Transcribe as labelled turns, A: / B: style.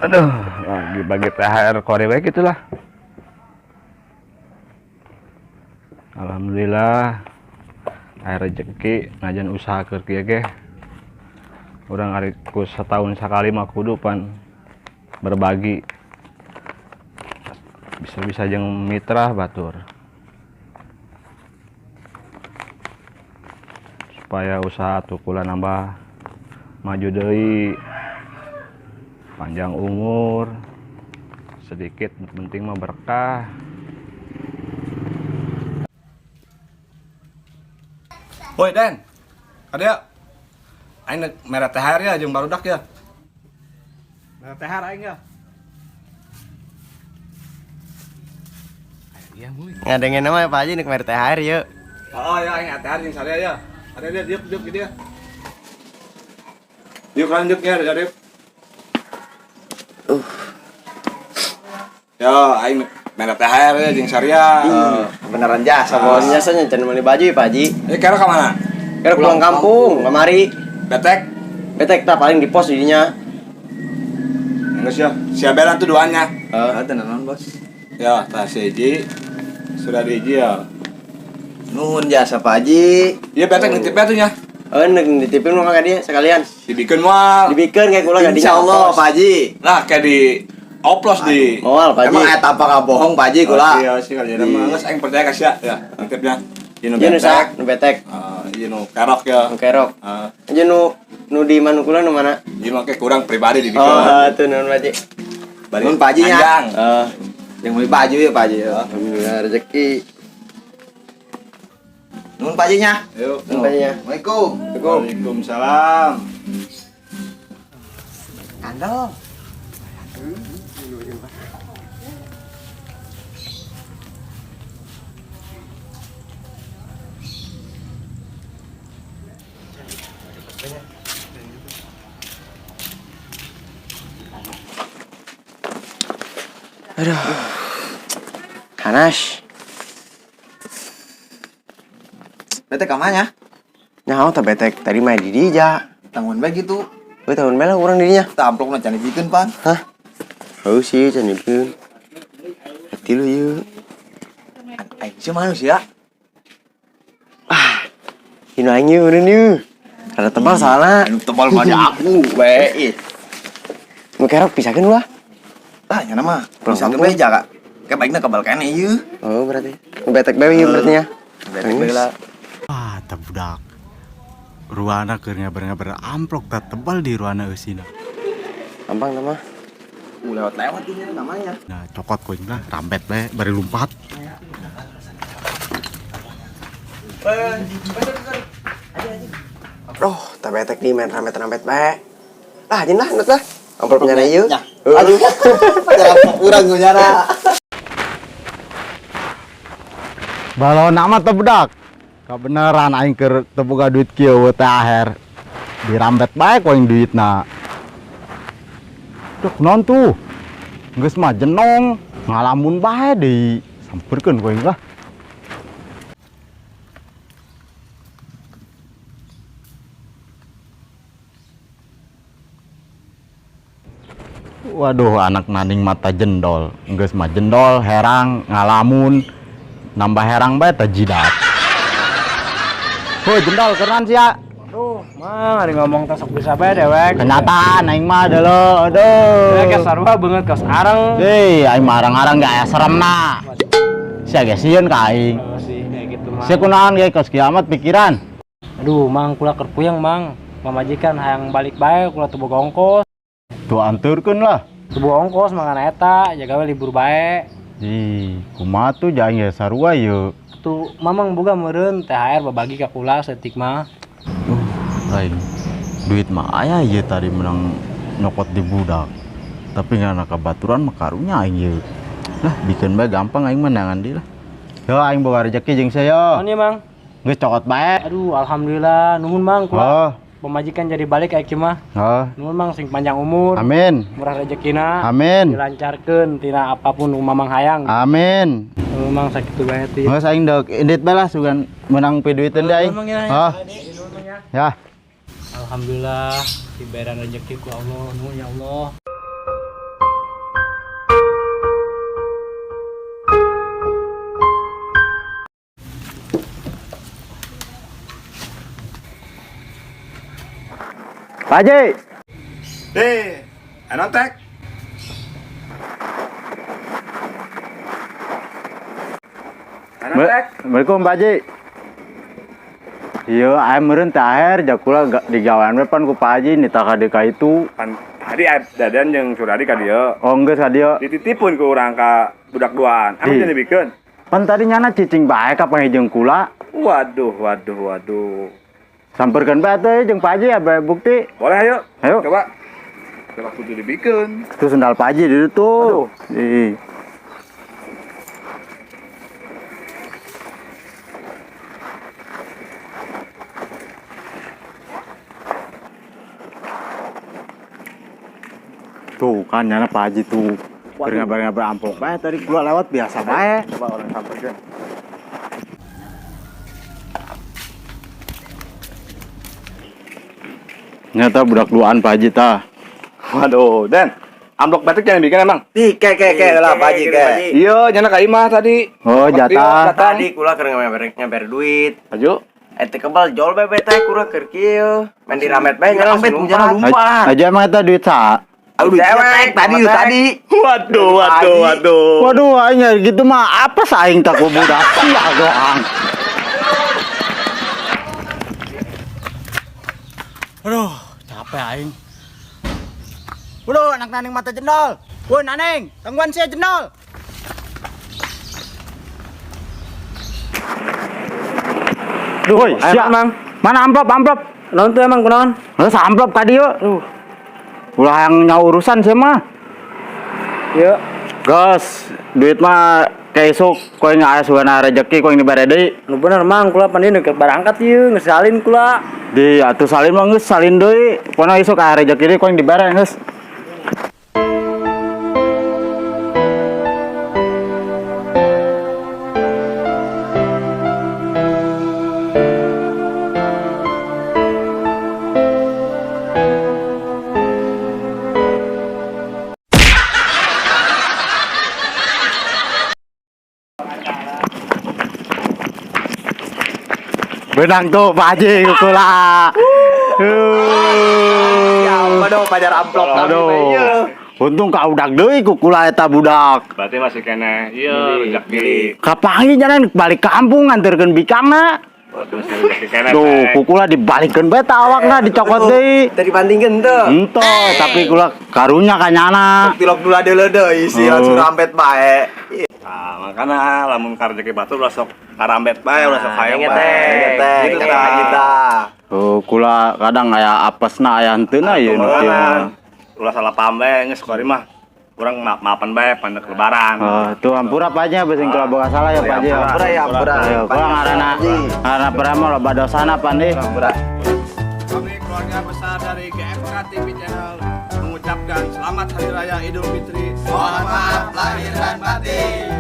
A: Aduh, lagi bagi THR kore bae gitulah. Alhamdulillah aya rezeki najan usaha keur kieu ge. Urang ari ku setahun sakali mah kudu pan berbagi. Bisa-bisa jeung mitra batur. Supaya usaha tuh kula nambah maju deui. Panjang umur, sedikit penting mah berkah. Woi Den, ada ya? Aing mere THR ya jeung barudak ya. Mere THR aing ya. Iya muy.
B: Ngadengen nama Pak Haji nek mere THR yuk.
A: Oh ya aing THR jeung saria ya. Ada dia diuk diuk dia. Diuk lanjut ya, ada. Yo, aing mere THR ya jeung saria.
B: Beneran jasa bos. Jasanya can meuli baju ya Pak Haji.
A: Eh kira ka mana?
B: Kira pulang kampung kemari.
A: Betek.
B: Betek tak paling di pos didinya.
A: Geus ya. Sia bela tuh duanya.
B: Heeh.
C: Tenan bos.
A: Ya, tah si hiji sudah di hiji ya.
C: Nuhun jasa Pak Haji.
A: Iya betek nitip tuh nya.
B: Eh nek nitipin mah ka dia sekalian.
A: Dibikin moal.
B: Dibikeun kayak kula
C: Insya Allah Pak Haji.
A: Nah, kayak di oplos di.
B: Moal Pak Haji.
C: Emang eta apa nggak bohong Pak Haji kula.
A: Oh, iya sih kalau jadi mah geus aing percaya ka sia ya. Nitipnya. Ieu nu
B: Ieu nu
A: betek.
B: saha? Nu betek.
A: Ieu nu kerok ya.
B: Nu kerok.
A: Eh,
B: Aja nu nu di manukula nu mana?
A: ieu mah kayak kurang pribadi dibikin.
B: Oh, tuh nuhun Pak Haji.
A: Bari
C: Nuhun Pak Haji nya.
A: panjang.
B: Eh,
C: Yang beli baju ya Pak Haji ya.
B: alhamdulillah rezeki.
C: Nuhun Pak Haji nya.
A: Yuk.
B: Nuhun Pak Haji nya.
C: Assalamualaikum.
A: Waalaikumsalam.
C: Kandel.
B: Aduh. Hanas.
C: Betek ka mana?
B: Nyaho teh betek tadi mah di dija.
C: Tanggung bae gitu.
B: Euy tahun mela urang dirinya.
C: Tah amplopna can dibikeun pan.
B: Hah? Heuh sih can dibikeun. Hati lu yeuh.
C: Aing sih manusia.
B: Ah. Ini aing yeuh meureun yeuh. Rada tebal soalna.
C: Anu tebal mah di aku bae.
B: Nu kerok pisahkeun ulah.
C: Tah nya mah.
B: Pulang
C: Bisa ke
B: kampung.
C: beja kak. Kayak baikna kebal keneh ieu.
B: Oh berarti. Nu betek bae ieu berarti nya.
C: Betek bae lah.
D: Ah, tah budak. Ruana keur ngabar-ngabar amplok tah tebal di ruana eusina.
B: Gampang tah mah.
C: Lewat-lewat ini namanya.
D: Nah, cokot koin lah, rambet bae bari lumpat.
B: Aduh, tah betek di main rambet-rambet bae. Lah, jin lah, nut lah. Amplop nyana ieu.
C: Ya.
B: Heuh.
C: Aduh. Urang nyara.
D: Balon amat teh budak. Kabeneran aing keur teu boga duit kieu we teh aher. Dirambet bae ku aing duitna. Duh, naon tuh? Geus mah jenong, ngalamun bae deui. Sampeurkeun ku aing lah. Waduh, anak naning mata jendol. Geus mah jendol, herang, ngalamun. Nambah herang bae teh jidat. Hoi, jendol keren sia.
E: Aduh, mang ari ngomong teh sok bisa bae dewek.
D: Kenyataan aing mah deuleu, aduh.
E: Dewek ge sarua beungeut kos areng.
D: Hei, aing mah arang-arang gak aya seremna. Sia ge sieun ka aing.
E: Oh sih, kayak gitu mah.
D: Sia kunaon ge kos kiamat pikiran.
E: Aduh, mang kula keur puyeng, mang. Pamajikan hayang balik bae kula teu boga ongkos.
D: Tuh anturkeun lah.
E: Teu boga ongkos mangan eta, jaga we libur bae.
D: Ih, kumaha tuh jaing ge sarua yeuh.
E: Tuh, mamang boga meureun THR babagi ka kula saeutik mah.
D: Lain duit mah aya ieu tadi menang nyokot di budak. Tapi ngana kabaturan mah karunya aing ieu. Lah bikin bae gampang aing mah nangan di lah. Yo aing boga rezeki jeung sia yo.
E: Naon ieu, Mang?
D: Geus cokot bae.
E: Aduh, alhamdulillah nuhun Mang kula.
D: Oh,
E: Pemajikan jadi balik kayak mah.
D: oh.
E: Nuhun Mang sing panjang umur.
D: Amin.
E: Murah rezekina.
D: Amin.
E: Dilancarkeun tina apapun nu mamang hayang.
D: Amin.
E: Nuhun Mang sakitu bae teh.
D: Geus aing deuk indit bae lah sugan menang piduiteun deui aing.
E: Nuhun, Mang, ya.
D: Oh.
E: Nuhun, Mang, ya.
D: Ya.
E: Alhamdulillah dibayaran rezeki ku Allah. Nuhun ya Allah.
D: Pak Haji.
A: Eh, anontek. Anontek.
D: Assalamualaikum Pak Haji. Iya, aya meureun teh aher jakula digawean we pan ku Pak Haji nita ka dieu ka itu.
A: Pan tadi aya Dadan jeung Suradi ka dieu.
D: Oh, geus ka dieu.
A: Dititipun ku urang ka budak duaan. Anu
D: Di.
A: jadi bikeun.
D: Pan tadi nyana cicing bae ka panggih jeung kula.
A: Waduh, waduh, waduh.
D: Samperkeun bae atuh jeung Pak Haji ya bae bukti.
A: Boleh ayo.
D: Ayo.
A: Coba. Coba kudu dibikeun.
D: Tuh sendal Pak Haji di ditu tuh. Ih. Tuh kan nyana Pak Haji tuh. Ngabar-ngabar amplop bae tadi keluar lewat biasa bae.
A: Coba orang samperkeun.
D: Nyata budak duaan Pak Haji tah.
A: Waduh, Den. Amplop batik jangan bikin emang.
C: Di ke ke ke lah Pak Haji ke.
A: Iya, nyana ka imah tadi.
D: Oh, jatah.
C: Tadi kula keur ngeber duit.
A: Aju.
B: Ete kebal jol bebe teh kurang keur kieu. Main diramet bae nya langsung
C: lompat.
D: Aja emang eta duit sa.
C: Aduh, cewek tadi tadi.
A: Waduh, waduh, waduh.
D: Waduh, aing gitu mah apa saing tak ku budak sia doang. Aduh, capek aing. Waduh, anak naning mata jendol. Woi, naning, tangguan sia jendol. Duh, woi, sia.
E: Mang.
D: Mana amplop, amplop?
E: Naon tuh emang kunaon?
D: Geus amplop ka dieu. Ulah yang nyawa urusan sih mah.
E: Ieu.
D: Gas, duit mah kayak esuk kowe nggak aya sugana rezeki kowe dibere deui.
E: Nu bener Mang, kula pan dieu keur barangkat ieu geus salin kula.
D: Di atuh salin mah geus salin deui. Pokona isuk aya rezeki deui kowe dibere geus. Benang tuh Pak Haji kukula.
C: Ya, aduh, pajar amplop
D: Aduh. Untung kau udak deui kukula eta budak.
A: Berarti masih kene iya rezeki.
D: Kapangi jalan balik kampung nganterkeun bikangna.
A: Berarti masih rezeki kene.
D: Duh, kukula dibalikeun bae ta awakna dicokot deui.
B: Tadi bandingkeun teu.
D: Ento, tapi kula karunya ka nyana.
C: Tilok dulu ada deui si langsung rampet bae.
A: Nah, makana lamun ka rezeki batur ulah sok karambet bae, ulah sok hayang bae.
C: Teh,
A: Gitu
C: kata kita.
D: Oh, kula kadang aya apesna aya henteuna ieu nu kieu mah.
A: Ulah salah paham bae geus kuari mah. Urang maaf-maafan bae pandek lebaran.
D: Oh, tuh ampura Pak Haji beuseung kula boga salah ya Pak Haji.
C: Ampura ya, ampura.
D: Ayo, kula ngaranna ngaranna Prama loba dosana pan deh.
C: Ampura.
A: Kami keluarga besar dari GFK TV Channel mengucapkan selamat Hari Raya Idul Fitri.
C: Mohon maaf lahir dan batin.